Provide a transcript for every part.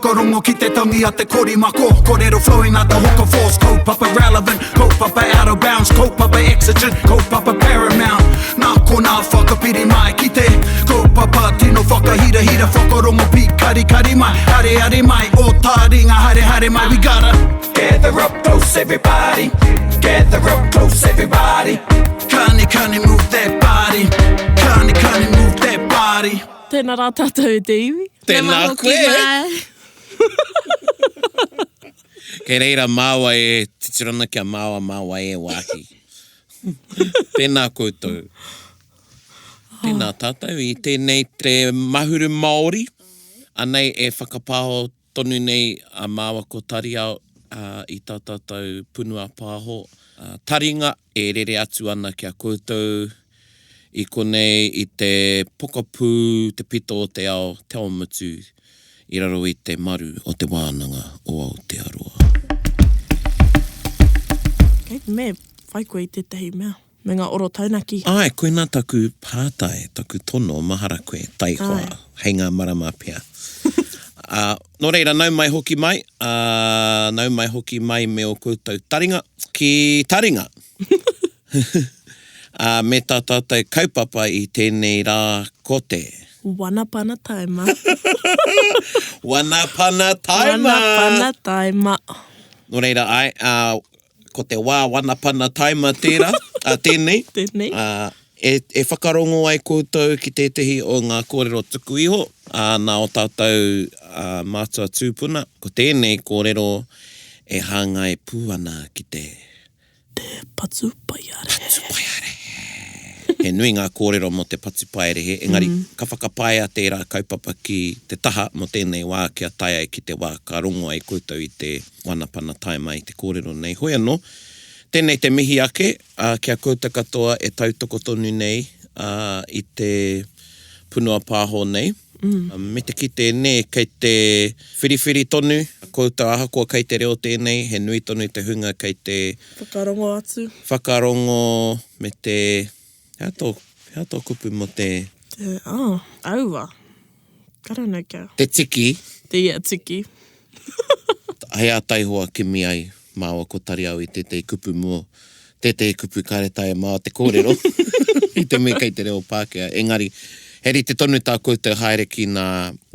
Whakarongo ki te tangi a te korimako Korero flowing like the hook of force Kaupapa relevant, kaupapa out of bounds Kaupapa exigent, kaupapa paramount Nā konā whakapiri mai ki te Kaupapa tino whakahirahira Whakarongo pīkarikari mai, areare mai Ō tāringa haere haere mai We gotta gather up close everybody Gather up close everybody Kani kani move that body Kani kani move that body Tēnā rā tātou e te iwi. Tēnā koe. Kei reira māua e titiro ana kia māua māua e wāhi. Tēnā koutou. Tēnā tātou i tēnei te Mahuru Māori. Anei e whakapāho tonu nei a māua ko Tariao i tā tātou punua pāho taringa e rere atu ana ki a koutou i konei i te pokapū, te pito o te ao, te ao mutu i raro i te maru o Te Wānanga o Aotearoa. Kei te me whai koe i tētahi mea, me ngā oro taunaki. Āe, koinā taku pātai, taku tono, mahara koe, taihoa, hei ngā marama pea. Ā, nō reira, nau mai hoki mai, ā, nau mai hoki mai me ō koutou taringa ki taringa. Ā, me tā tātou kaupapa i tēnei rā ko te. Wanapana taima. Wanapana taima! Wanapana taima. Nō reira, āe, ā, ko te wā wanapana taima tērā, ā, tēnei. Tēnei. Ā, e, e whakarongo ai koutou ki tētehi o ngā kōrero tuku iho, ā, nā ō tātou, ā, mātua tūpuna. Ko tēnei kōrero e hāngai pū ana ki te Te patupaiarehe. Patupaiarehe. He nui ngā kōrero mō te patupaiarehe, engari ka whakapaea tērā kaupapa ki te taha mō tēnei wā kia tae ai ki te wā ka rongo ai koutou i te wanapana tae mai i te kōrero nei. Hoi anō, tēnei te mihi ake ki a koutou katoa e tautoko tonu nei i te punua pāho nei. Me te kite, nē, kei te whiriwhiri tonu koutou ahakoa kei te reo tēnei, he nui tonu te hunga kei te. Whakarongo atu. Whakarongo me te, he aha tō, he aha tō kupu mō te. Te, oh, aua. I don't know kia. Te tiki. Te ia tiki. Hei ā taihoa kimi ai māua ko Tariao i tētehi kupu mō tētehi kupu kāre taea māua te kōrero i te mea kei te reo Pākehā. Engari, he rite tonu tā koutou haere ki ngā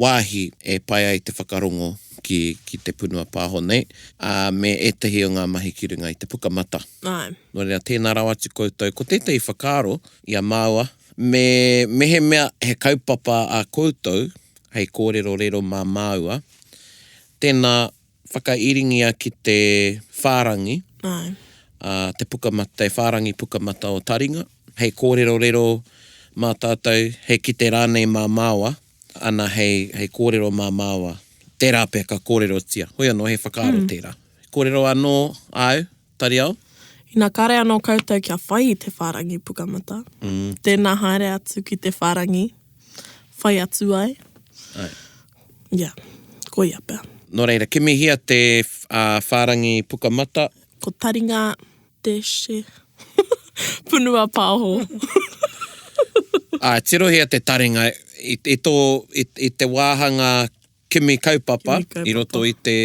wāhi e pai ai te whakarongo ki, ki te punua pāho nei, ā, me ētehi o ngā mahi ki runga i te pukamata. Āe. Nō reira, tēnā rawa atu koutou. Ko tētehi whakaaro i a māua, me, mehemea he kaupapa a koutou hei kōrerorero mā māua, tēnā whakairingia ki te whārangi, Āe. ā, te pukamata, te whārangi pukamata o Taringa, hei kōrerorero mā tātou, hei kite rānei mā māua, ana hei, hei kōrero mā māua. Tērā pea ka kōrerotia. Hoi anō, he whakaaro tērā. Kōrero anō āu, Tariao? Ina kare anō koutou kia whai i te whārangi pukamata, tēnā haere atu ki te whārangi whai atu ai. Āe. Yeah, koia pea. Nō reira, kimihia te whārangi pukamata. Ko taringa dash punua pāho. Āe, tirohia te taringa i, i tō, i, i te wāhanga kimi kaupapa, Kimi kaupapa. i roto i te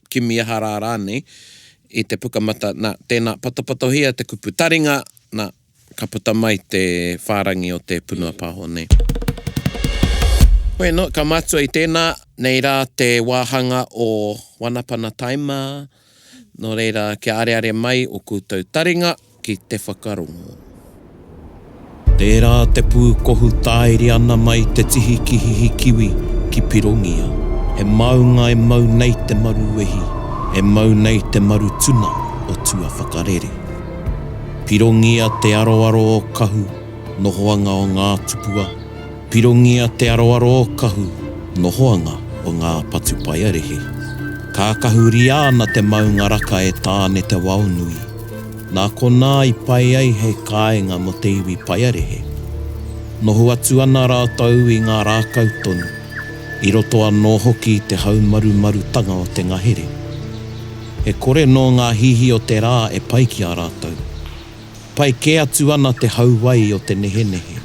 kimi aha rā rānei, i te pukamata, nā, tēnā, patapatohia te kupu taringa, nā, ka puta mai te whārangi o te punua pāho nei. Hoi anō, ka mātua i tēnā, nei rā te wāhanga o Wanapana Taima, nō reira, kia areare mai o koutou taringa ki te whakarongo. Tērā te pūkohu tāiri ana mai te tihi ki Hihikiwi, ki Pirongia. He maunga e mau nei te maru wehi, e mau nei te maru tuna o tua whakarere. Pirongia te aroaro o Kahu, nohoanga o ngā tupua. Pirongia te aroaro o Kahu, nohoanga o ngā patupaiarehe. Kākahuria ana te maunga raka e Tāne te Waonui. Nā konā i pai ai hei kāinga mō te iwi paiarehe. Noho atu ana rātou i ngā rākau tonu, i roto anō hoki i te haumarumarutanga o te ngahere. He kore nō ngā hihi o te rā e pai ki a rātou. Pai kē atu ana te hauwai o te nehenehe.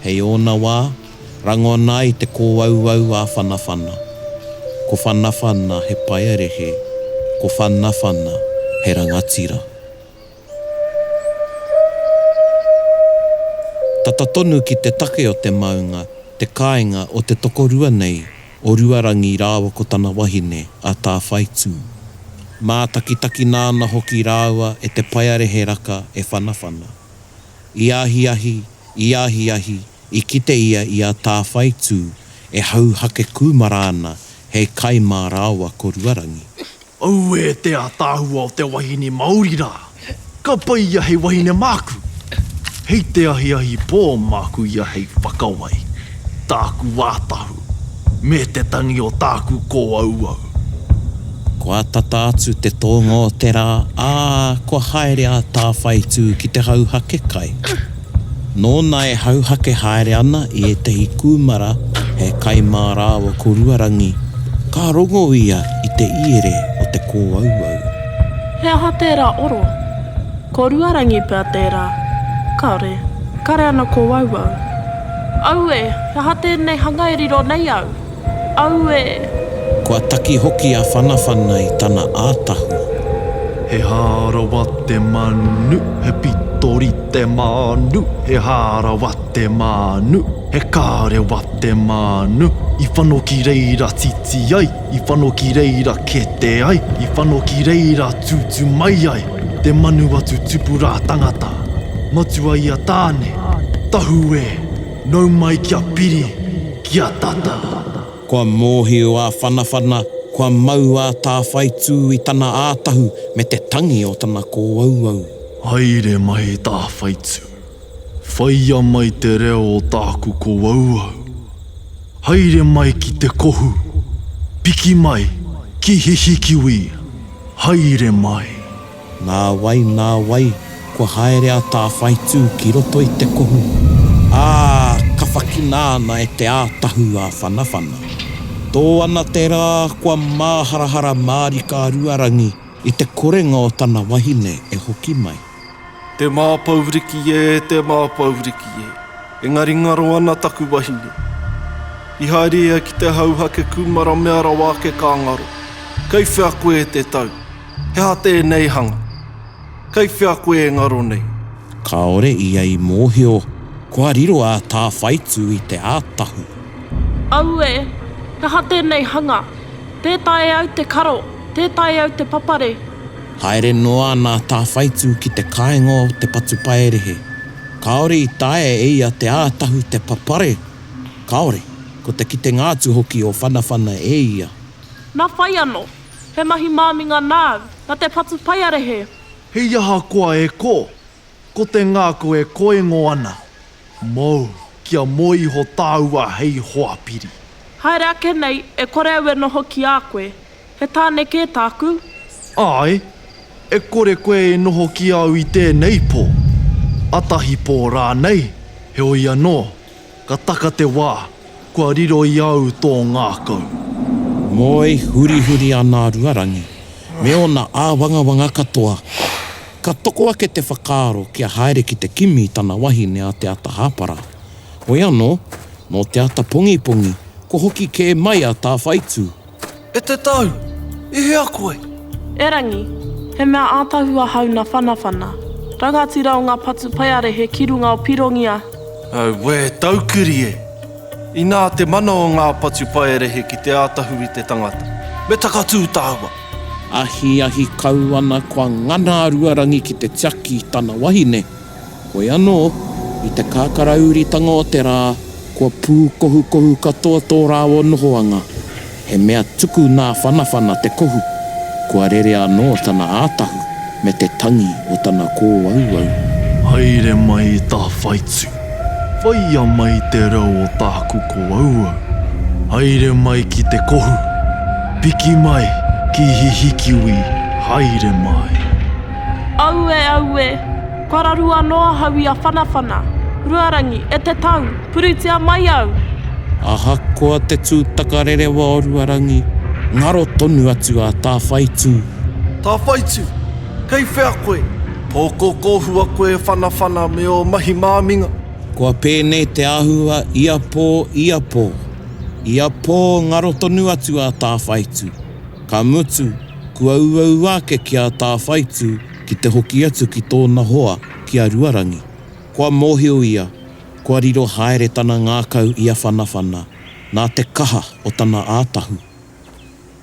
Hei ōna wā, rangona ai te kōauau ā-whanawhana. Ko Whanawhana he paerehe, ko Whanawhana he rangatira. Tata tonu ki te take o te maunga, te kāinga o te tokorua nei, o Ruarangi rāua ko tana wahine, a Tāwhaitū. Mātakitakina ana hoki rāua e te paearehe raka e whanawhana. I ahiahi, i ahiahi, i kite ia i a Tāwhaitū e hauhake kūmara ana hei kai mā rāua ko Ruarangi. Auē te ātaahua o te wahine Māori rā! Ka pai ia hei wahine māku! Hei te ahiahi pō māku ia hei whakawai, tāku ātahu, me te tangi o tāku kōauau. Kua tata atu te tōnga o te rā, ā, kua haere a Tāwhaitū ki te hauhake kai. Nōna e hauhake haere ana i ētahi kūmara he kai mā rāua ko Ruarangi, ka rongo ia i te iere o te kōauau. He aha tērā oro? Ko Ruarangi pea tērā. Kāore, kare ana kōauau. Aue, he aha tēnei hanga e riro nei au? Aue! Kua taki hoki a Whanawhana i tana ātahu. He hārawa te manu, he pitori te manu, he hārawa te manu, he kārewa te manu. I whano ki reira titi ai, i whano ki reira kete ai, i whano ki reira tūtū mai ai, te manu atu tupu rā tangata. Matua i a Tāne, tahu e, nau mai kia piri, Kia tata. Kua mōhio a Whanawhana, kua mau a Tāwhaitū i tana ātahu me te tangi o tana kōauau. Haere mai Tāwhaitū, whaia mai te reo o tāku kōauau. Haere mai ki te kohu, piki mai ki Hihikiwi, haere mai. Nā wai, nā wai, kua haere a Tāwhaitū ki roto i te kohu, ā, ka whakina ana e te ātahu a Whanawhana. Tō ana te rā, kua māharahara mārika a Ruarangi i te korenga o tana wahine e hoki mai. Te māpouriki e, te māpouriki e, engari ngaro ana taku wahine. I haere ia ki te hauhake kūmara mea rawa ake ka ngaro. Kei whea koe e te tau? He aha tēnei hanga? Kei whea koe e ngaro nei? Kāore ia i mōhio, kua riro a Tāwhaitu i te ātahu. Aue, he aha tēnei hanga? Tē taea au te karo, tē taea au te papare. Haere noa ana a Tāwhaitu ki te kāinga o Te Patupaiarehe. Kāore i taea e ia te ātahu te papare. Kāore, ko te kitenga atu hoki o Whanawhana e ia. Nā whai anō, He mahi māminga nāu, na te patupaiarehe. Hei aha koa e ko, ko te ngākau e koengo ana, mōu, kia moe iho tāua hei hoa piri. Haere ake nei, e kore au e noho ki a koe. He tāne kē tāku. Āe, e kore koe e noho ki au i tēnei pō, atahi pō rānei, heoi anō, Ka taka te wā, kua riro i au tō ngākau. Moe hurihuri ana a Ruarangi, me ōna āwangawanga katoa. Ka toko ake te whakaaro kia haere ki te kimi i tana wahine a Te Ata Hāpara. Hoi anō, nō te ata pongipongi, ko hoki kē mai a Tāwhaitū. E te tau, i hea koe? Erangi, he mea ātahu ahau na Whanawhana, rangatira o nga patupaiarehe ki runga o Pirongia. Auē, taukiri e! Inā te mana o ngā patupaiarehe ki te ātahu i te tangata. Me takatū tāua! Ahiahi kau ana kua ngana a Ruarangi ki te tiaki i tana wahine. Hoi anō, i te kākarauritanga o te rā, kua pūkohukohu katoa tō rāua nohoanga. He mea tuku nā Whanawhana te kohu, kua rere anō tana ātahu me te tangi o tana kōauau. Haere mai tā Whaitu. Whaia mai te reo o tāku kōauau. Haere mai ki te kohu. Piki mai ki Hihikiwi, haere mai. Aue, aue! Kua raru anō ahau i a Whanawhana. Ruarangi, e te tau, puritia mai au! Ahakoa te tūtakarerewa o Ruarangi, ngaro tonu atu a Tāwhaitū. Tāwhaitū, kei whea koe? Pōkōkōhua koe e Whanawhana me ō mahi māminga. Kua pēnei te āhua ia pō, ia pō. Ia pō ngaro tonu atu a Tāwhaitu. Ka mutu, kua uaua ake ki a Tāwhaitu ki te hoki atu ki tōna hoa, ki a Ruarangi. Kua mōhio ia, kua riro haere tana ngākau i a Whanawhana, nā te kaha o tana ātahu.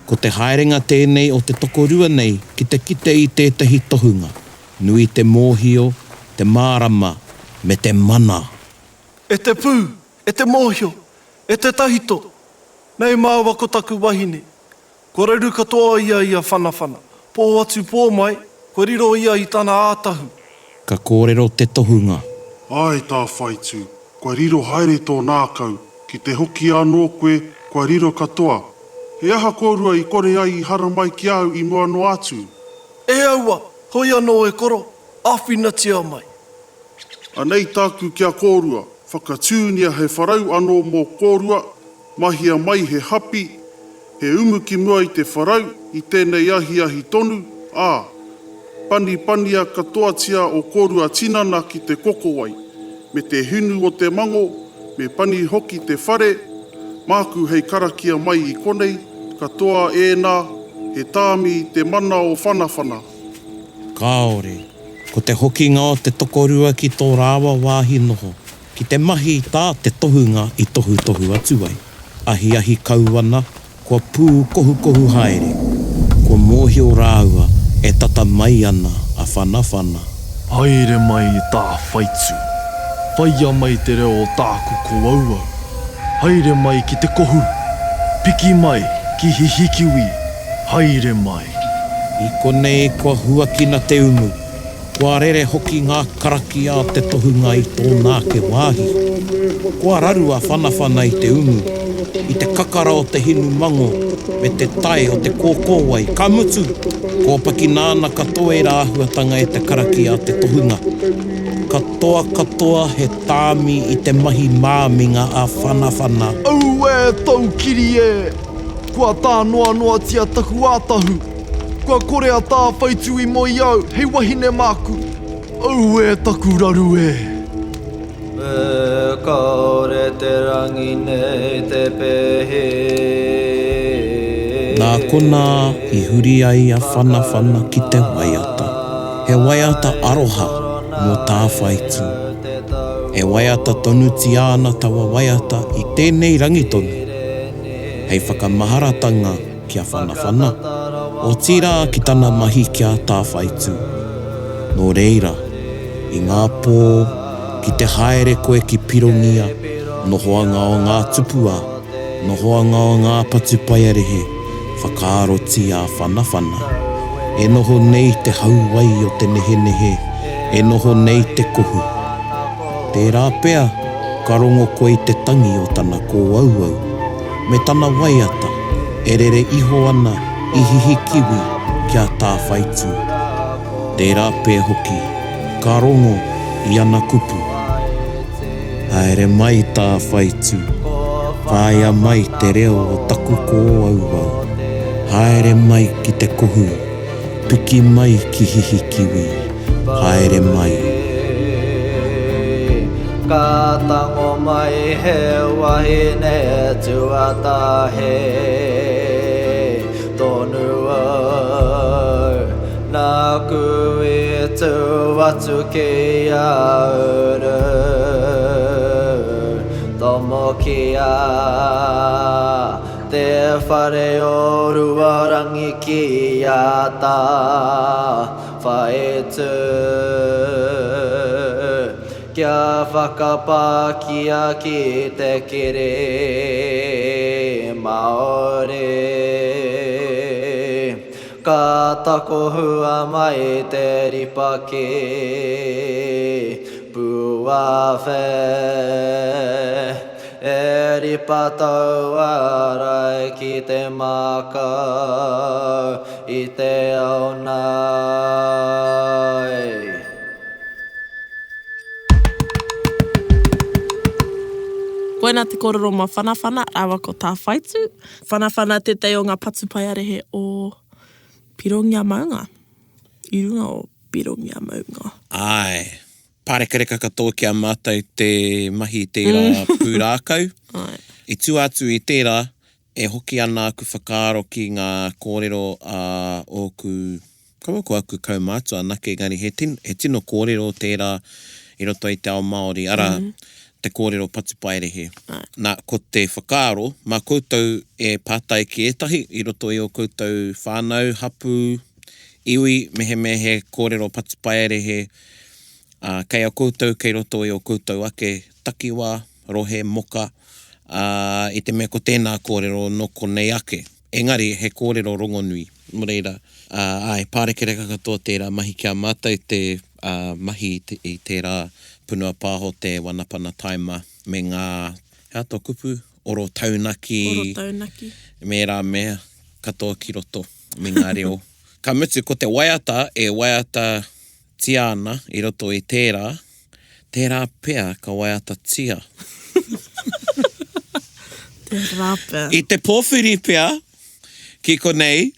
Ko te haerenga tēnei o te tokorua nei ki te kite i tētahi tohunga, nui te mōhio, te mārama, me te mana. E te pū, e te mōhio, e te tahito, nei māua ko taku wahine. Kua raru katoa ia i a Whanawhana. Pō atu pō mai, kua riro ia i tana ātahu. Ka kōrero te tohunga. Āe tā Whaitu, kua riro haere tō nākau, ki te hoki anō koe, kua riro katoa. He aha kōrua i kore ai i haramai ki a au i mua noa atu? E aua, hoi anō e koro, āwhinatia mai. Anei tāku ki a kōrua, whakatūnia he wharau anō mō kōrua, mahia mai he hapi, he umu ki mua i te wharau i tēnei ahiahi tonu, ā, panipania katoatia o kōrua tinana ki te kokowai, me te hinu o te mango, me pani hoki te whare, māku hei karakia mai i konei, katoa ēnā, he tāmi i te mana o Whanawhana. Kāore. Ko te hokinga o te tokorua ki tō rāua wāhi noho, ki te mahi tā te tohunga i tohutohu atu ai. Ahiahi kau ana, kua pūkohukohu haere, kua mōhio rāua e tata mai ana a Whanawhana. Haere mai i tā Whaitu. Whaia mai te reo o tāku kōauau. Haere mai ki te kohu. Piki mai ki Hihikiwi. Haere mai. I konei kua huakina te umu, kua rere hoki ngā karakia a te tohunga i tōna ake wāhi. Kua raru a Whanawhana i te umu, i te kakara o te hinu mango me te tae o te kōkōwai, ka mutu, kōpakina ana katoa ērā āhuatanga e te karakia a te tohunga. Katoa katoa he tāmi i te mahi māminga a Whanawhana. Auē taukiri e! Kua tānoanoatia taku ātahu. Kua kore a Tāwhaitu i moe i au hei wahine māku. Auē taku raru e! E kāore te rangi nei te pēhi. Nā konā i huri ai a Whanawhana ki te waiata. He waiata aroha mō Tāwhaitu. E waiata tonutia ana taua waiata i tēnei rangi tonu. Hei whakamaharatanga ki a Whanawhana, otirā ki tana mahi ki a Tāwhaitū. Nō reira, i ngā pō, ki te haere koe ki Pirongia, nohoanga o ngā tupua, nohoanga o ngā patupaiarehe, whakaarotia a Whanawhana. E noho nei te hauwai o te nehenehe, e noho nei te kohu. Tērā pea, ka rongo koe i te tangi o tana kōauau, me tana waiata e rere iho ana i Hihikiwi ki a Tāwhaitū. Tērā pea hoki, ka rongo i ana kupu. Haere mai Tāwhaitū, whāia mai te reo o taku kōauau. Haere mai ki te kohu. Piki mai ki Hihikiwi, haere mai. Ka tango mai he wahine tuatahi tonu au, nāku i tū atu ki a Uru, tomokia. Te whare o Ruarangi ki a Tāwhaetū Kia whakapākia ki te kiri Māori Ka takohua mai te ripa ki Puawhe. E ripa tauārai ki te mākau i te ao nei. Koina te kōrero mō Whanawhana rāua ko Tāwhaitu. Whanawhana tētahi o ngā patupaiarehe o Pirongia maunga, i runga o Pirongia maunga. Āe. Pārekareka katoa ki a mātou te mahi i tērā pūrākau. I tua atu i tērā, e hoki ana aku whakaaro ki ngā kōrero a ōku, kaua ko aku kaumātua anake, engari he tino, he tino kōrero tērā i roto i te ao Māori, arā, te kōrero patupaiarehe. Nā, ko te whakaaro, mā koutou e pātai ki ētahi i roto i ō koutou whānau, hapū, iwi, mehemea he kōrero patupaiarehe, ā, kei a koutou, kei roto i ō koutou ake takiwā, rohe, moka, ā, i te mea ko tēnā kōrero nō konei ake. Engari, he kōrero rongonui. Nō reira, ā, āe, pārekareka katoa tērā mahi ki a mātou te, ā, mahi i tērā punua pāho te Wanapana Taima me ngā, he aha tō kupu? Oro taunaki. Oro taunaki. Me ērā mea katoa ki roto, me ngā reo. Ka mutu, ko te waiata e waiata Tia ana i roto i tērā, tērā pea ka waiatatia. Tērā pea. I te pōwhiri pea, ki konei,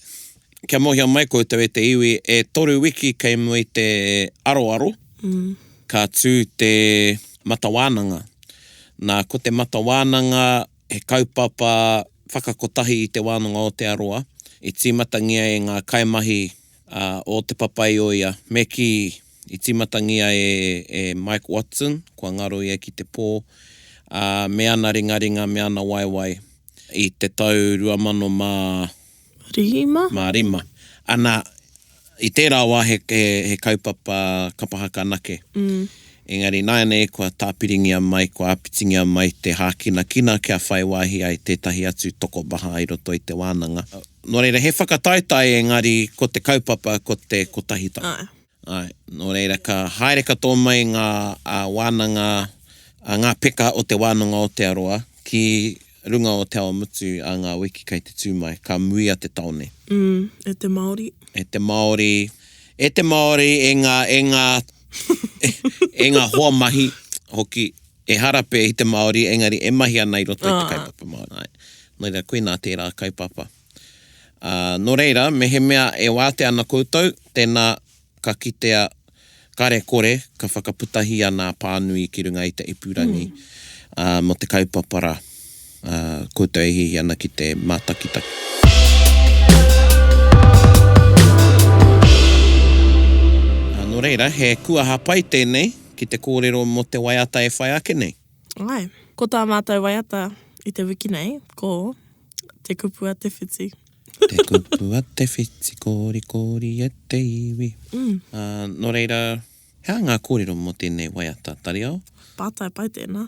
kia mōhio mai koutou e te iwi, e toru wiki kei mua i te aroaro, ka tū te mata wānanga. Nā, ko te mata wānanga he kaupapa whakakotahi i Te Wānanga o Aotearoa, i tīmatangia e ngā kaimahi o Te Papaioea, me kī, i tīmatangia e Mike Watson, kua ngaro ia ki te pō, ā, me ana ringaringa, me ana waewae, i te tau 2000 mā. Rima. Mā rima. Ana, i tērā wā he, he, he kaupapa kapa haka anake. Mm. Engari nāianei kua tāpiringia mai, kua āpitingia mai te hākinakina kia whai wāhi ai tētahi atu tokomaha i roto i te wānanga. Nō reira, he whakataetae engari ko te kaupapa ko te kotahitanga. Āe. Āe, nō reira ka haere katoa mai ngā wānanga, ngā peka o Te Wānanga o Aotearoa ki runga o Te Awamutu a ngā wiki kei te tū mai, ka muia te taone. Mm, e te Māori. E te Māori, e te Māori, e ngā, e ngā, e ngā hoa mahi hoki, ehara pea i te Māori, engari e mahi ana i roto i te kaupapa Māori. Āe, nō reira, koinā tērā kaupapa. Ā, nō reira, mehemea e wātea ana koutou, tēnā ka kitea kare kore ka whakaputahia nā pānui ki runga i te ipurangi, ā, mō te kaupapa rā, ā, koutou e hiahia ana ki te mātakitaki. Ā, nō reira, he kuaha pai tēnei ki te kōrero mō te waiata e whai ake nei. Āe. Ko tā mātou waiata i te wiki nei, ko. Te kupu a Te Whiti. Te kupu a Te Whiti, korikori e te iwi. Mm. Uh, nō reira, he aha ngā kōrero mō tēnei waiata, Tariao? Pātai pai tēnā.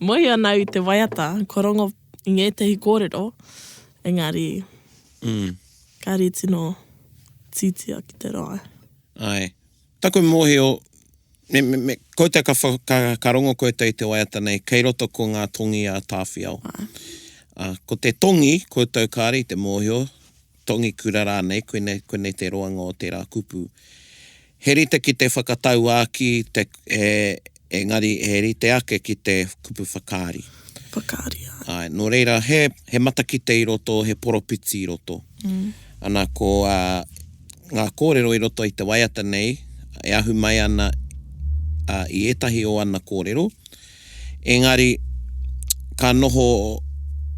Moe ana au i te waiata, kua rongo i ngētehi kōrero, engari, mm. kāre tino tītia ki te rae. Ai. Taku mōhio, me, me, me, koutou ka, wha, ka, ka rongo koutou i te waiata nei, kei roto ko ngā tongi a Tāwhiao. Āe. Ā, ko te tongi, koutou kāre i te mōhio, tongi kura rānei, koinei, koinei te roanga o tērā kupu. He rite ki te whakatauākī, te, he, engari he rite ake ki te kupu whakaari. Whakaari, āe. Āe, nō reira, he, he matakite i roto, he poropiti i roto. Ana, ko, ā, ngā kōrero i roto i te waiata nei, e ahu mai ana, ā, i ētahi o ana kōrero, engari, ka noho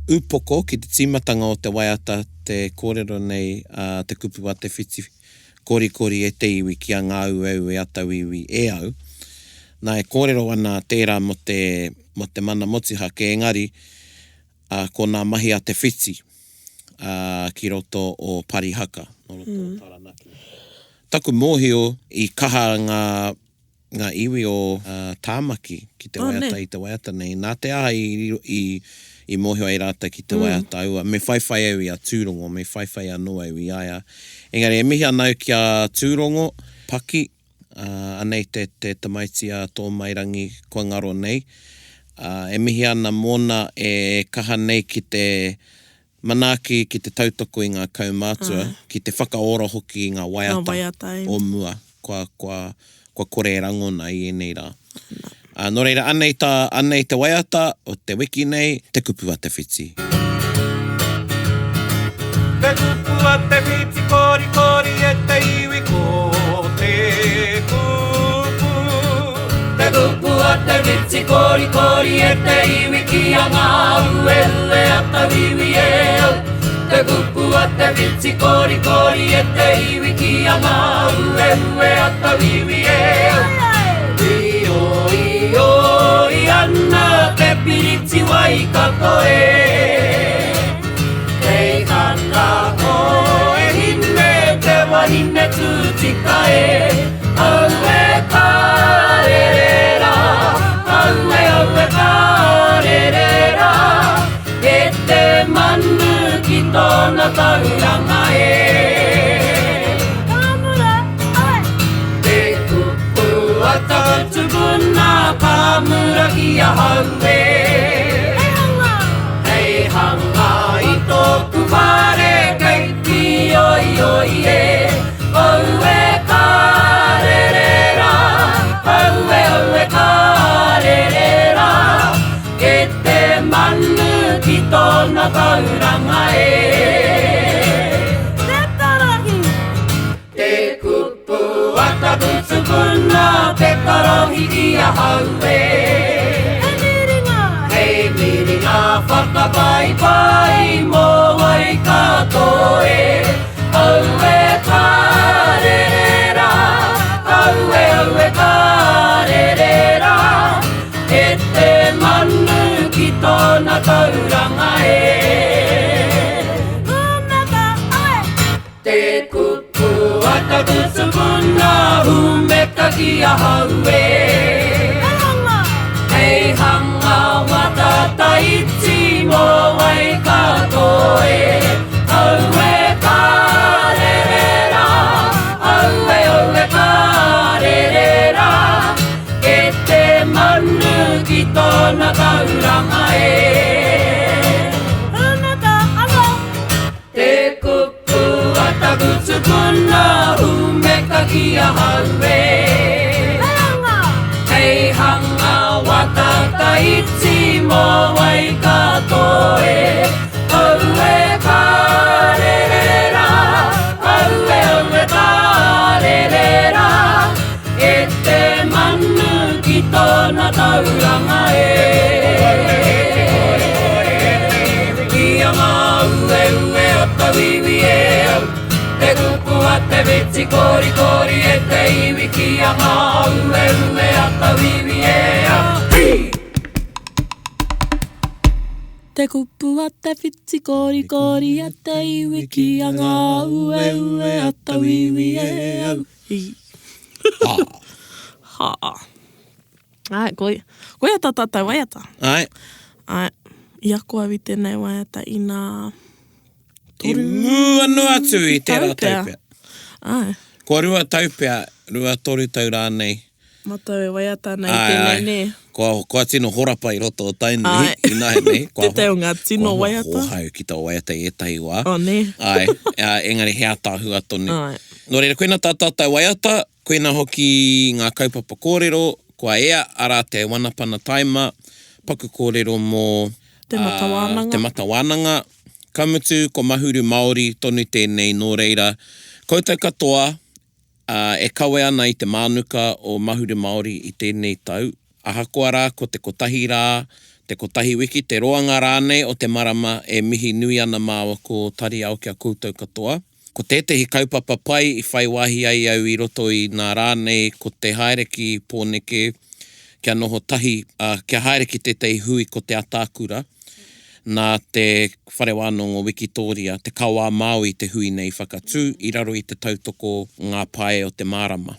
upoko ki te tīmatanga o te waiata te kōrero nei, ā, te kupu a Te Whiti. Korikori e te iwi ki a Ngāueue a tauiwi e au. Nā, e kōrero ana tērā mō te, mō te mana motuhake, engari, ā, ko nā mahi a Te Whiti, ā, ki roto o Parihaka, nō roto o Taranaki. Taku mōhio, i kaha ngā ngā iwi o Tāmaki ki te waiata i te waiata nei. Nā te aha i, i, i mōhio ai rātou ki te waiata aua, me whaiwhai au i a Tūrongo, me whaiwhai anō au i a ia. Engari e mihi ana au ki a Tūrongo, Paki, ā, anei te, te tamaiti a Tōmairangi kua ngaro nei. Ā, e mihi ana mōna e kaha nei ki te Manaaki ki te tautoko i ngā kaumātua, ki te whakaora hoki i ngā waiata o mua kua, kua, kua kore e rangona i ēnei rā. Ā, nō reira, anei tā, anei te waiata o te wiki nei, Te Kupu a Te Whiti. Te kupu a te whiti korikori e te iwi ko te kupu. Te. kupu a te whiti korikori e te iwi ki a Ngāueue a tauiwi e au. Te kupu a te whiti korikori e te iwi ki a Ngāueue a tauiwi e au. Ioioi ana te piriti Waikato e. Kei hanga koe hine te wahine tū tika e. Aue ka rere rā, aue aue ka rere rā, E te manu ki tōna tauranga e. Ka mura, aue! Te kupu a taku tupuna ka mura ki ahau e. Hei hanga! Hei hanga i tōku whare kei pīoioi e. Aue ka rere rā, aue aue ka rere rā, E te manu ki tōna tauranga e. Te tarahi! Te kupu a taku tupuna te karahi ki ahau e. Hei miringa! Hei miringa whakapaipai mō Waikato e. Aue ka rere rā, aue aue ka rere rā, E te manu ki tōna tauranga e. Hūmeka, aue! Te kupu a taku tupuna hūmeka ki ahau e. Hei hanga! Hei hanga watata iti mō Waikato e. Aue ka rere rā, aue aue ka rere rā, E te manu ki tōna tauranga e. Hūmeka anō! Te kupu a taku tupuna hūmeka ki ahau e. Hei hanga! Hei hanga watata iti mō Waikato e. Aue ka rere rā, aue aue ka rere rā, E te manu ki tōna tauranga e. Ki a Ngāueue o tauiwi e au, Te kupu a te whiti korikori e te iwi ki a Ngāueue a tauiwi e au. Hi! Te kupu a te whiti korikori a te iwi ki a Ngāueue a tauiwi e au. Hi. Ha. Ha. Āe, koi, koia tā tātou waiata. Āe. Āe, i ako au i tēnei waiata inā I mua noa atu i tērā tau pea. Āe. Kua rua tau pea, rua, toru tau rānei. Mātou e waiata ana i tēnei, nē? Kua, kua tino horapa i roto o Tainui ināianei. Tētahi o ngā tino waiata. Kua hōhau ki tō waiata i ētahi wā. Oh, nē. Āe, engari he ātaahua tonu. Āe. Nō reira, koina tā tātou waiata, koina hoki ngā kaupapa kōrero, kua ea, arā te Wanapana Taima, paku kōrero mō Te Mata Wānanga. Te Mata Wānanga. Ka mutu, ko Mahuru Māori tonu tēnei, nō reira, koutou katoa, ā, e kawe ana i te mānuka o Mahuru Māori i tēnei tau, ahakoa rā ko te kotahi rā, te kotahi wiki, te roanga rānei o te marama e mihi nui ana māua ko Tariao ki a koutou katoa. Ko tētehi kaupapa pai i whai wāhi ai au i roto i nā rā nei ko te haere ki Pōneke kia noho tahi, ā, kia haere ki tētehi hui ko Te Ataakura, nā te Whare Wānanga o Wikitōria, Te Kawa a Māui te hui nei i whakatū i raro i te tautoko Ngā Pae o te Mārama.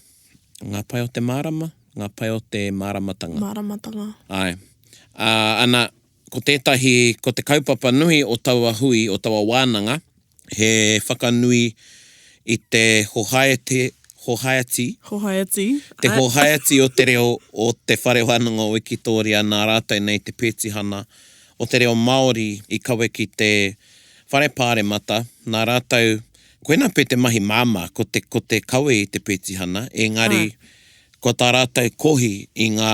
Ngā Pae o te Mārama? Ngā Pae o te Māramatanga. Māramatanga. Āe. Ā, ana, ko tētahi, ko te kaupapa nui o taua hui, o taua wānanga, he whakanui i te hohaete, hohaeti, Hohaeti, te hohaeti o te reo o Te Whare Wānanga o Wikitōria nā rātou nei te pētihana o te reo Māori i kawe ki te Whare Pāremata, nā rātou, koinā pea te mahi māmā, ko te, ko te kawe i te pētihana, engari ko tā rātou kohi i ngā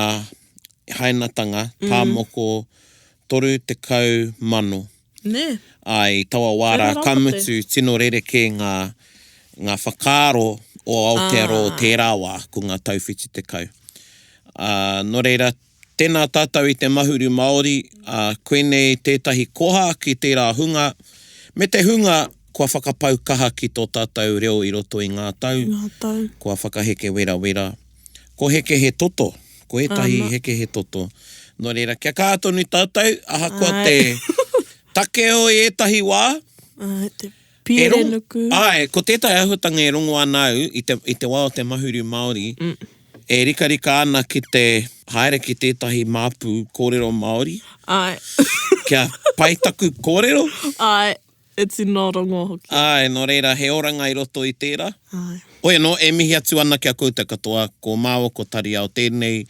hainatanga tā moko 30,000. Nē. Āe, i taua wā rā, ka mutu, tino rerekē ngā, ngā whakaaro o Aotearoa o tērā wā, ko ngā tau 70. Ā, nō reira, tēnā tātou i te Mahuru Māori, ā, koinei tētahi koha ki tērā hunga, me te hunga kua whakapau kaha ki tō tātou reo i roto i ngā tau, Ngā tau. kua whakaheke werawera. Ko heke he toto, ko ētahi Ana. heke he toto. Nō reira, kia kaha tonu tātou, ahakoa Āe. te takeo i ētahi wā, Āe, te E piere rongo, nuku. Āe, ko tētahi āhuatanga e rongo ana au i te, i te wā o te Mahuru Māori, e rikarika ana ki te haere ki tētahi māpu kōrero Māori. Āe. Kia pai taku kōrero. Āe, e tino rongo hoki. Āe, nō reira, he oranga i roto i tērā. Āe. Hoi anō, e mihi atu ana ki a koutou katoa, ko māua ko Tariao tēnei,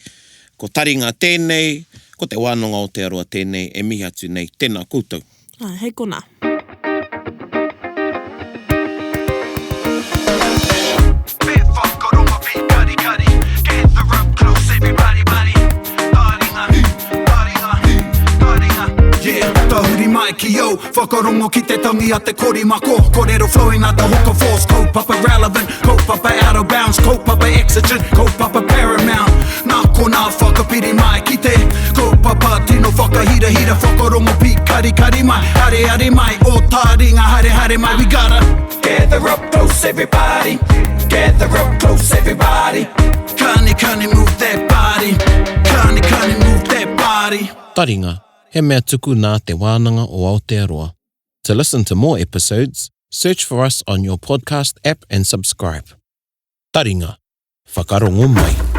ko Taringa tēnei, ko Te Wānanga o Aotearoa tēnei, e mihi atu nei, tēnā koutou. Āe, hei konā. Tahuri mai ki au, whakarongo ki te tangi a te korimako Korero flowing like the hook of force, kaupapa relevant, kaupapa out of bounds, kaupapa exigent, kaupapa paramount Nā konā whakapiri mai ki te kaupapa tino whakahirahira Whakarongo pīkarikari mai, areare mai, o taringa haere haere mai We gotta gather up close everybody, gather up close everybody Kani kani move that body, kani kani move that body Taringa, he mea tuku nā Te Wānanga o Aotearoa. To listen to more episodes, search for us on your podcast app and subscribe. Taringa, whakarongo mai.